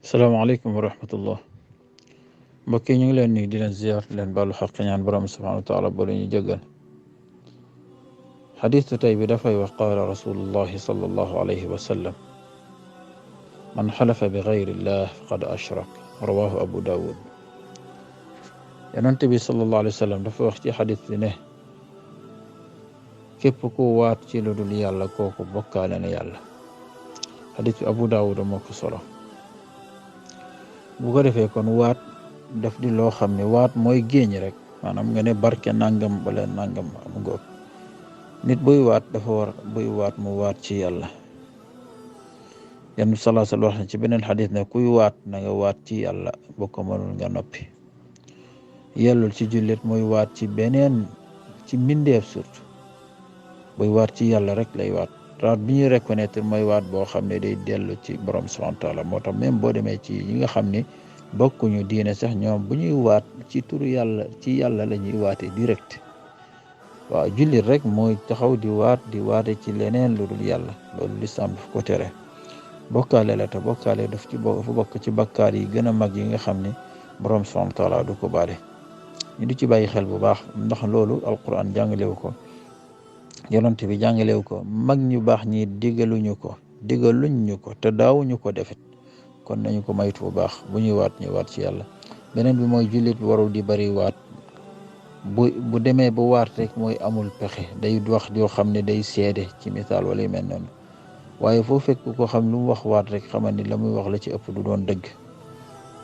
salaamaaleykum wa rahmatullah mbokk yi ñu ngi leen nuyu di leen ziar di leen baalu xaq ñaan borom subhanahu wa taala boo ñu jëggal xadiisu tey bi dafay wax qaala rasulullahi sallallahu alayhi wa sallam man xalafa bi gayrillah faqad ashrak rawahu abu daawud yonent bi sallallahu alayhi wa sallam dafa wax ci xadiis bi ne képp ku waat ci lu dul yàlla kooku bokkaale na yàlla. xadiis bi abu daawud moo ko solo. bu ko defee kon waat daf di loo xam ne waat mooy géeñ rek maanaam nga ne barke nangam wala nangam am ngoog nit buy waat dafa war buy waat mu waat ci yàlla. Yonent bi sallallahu alayhi wa sallam wax na ci beneen xadis ne kuy waat na nga waat ci yàlla boo ko mënul nga noppi. yellul ci jullit muy waat ci beneen ci mbindeef surtout buy waat ci yàlla rek lay waat. waat bi ñuy reconnaître mooy waat boo xam ne day dellu ci borom subhanahu wa taala moo tax même boo demee ci yi nga xam ne bokkuñu diine sax ñoom bu ñuy waat ci turu yàlla ci yàlla la ñuy waatee direct. waaw jullit rek mooy taxaw di waate ci leneen lu dul yàlla loolu lislaam daf ko tere. bokkaale la te bokkaale daf bokk ci bakkaar yi gën a mag yi nga xam ne borom subhanahu wa taala du ko baale. ñu di ci bàyyi xel bu baax ndax loolu alquran jàngalewu ko. yonent bi jàngalewu ko mag ñu baax ñi digaluñ ñu ko te daawuñu ko defet kon nañu ko maytu bu baax bu ñuy waat ñu waat ci yàlla. beneen bi mooy jullit bi warul di bari waat bu demee ba waat rek mooy amul pexe day wax yoo xam ne day seede ci misaal wala yu mel noonu waaye foo fekk ko xam lu mu wax waat rek xamal ni la muy wax la ci ëpp du doon dëgg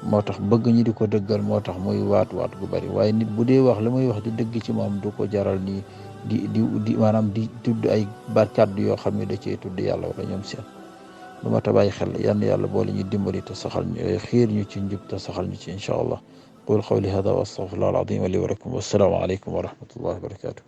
moo tax bëgg ñi di ko dëggal moo tax muy waat gu bari waaye nit bu dee wax la muy wax di dëgg ci moom du ko jaral nii di maanaam di tudd ay kàddu yoo xam ne da cee tudd yàlla wala ñoom seen lu ma ta bàyyi xel yann yàlla boole ñu dimbali te saxal ñu xiir ñu ci njub te saxal ñu ci incha allah qul qawli hada wa astaghfirullah al azim li wa lakum wassalaamu aleykum wa rahmatullahi wa barakatuh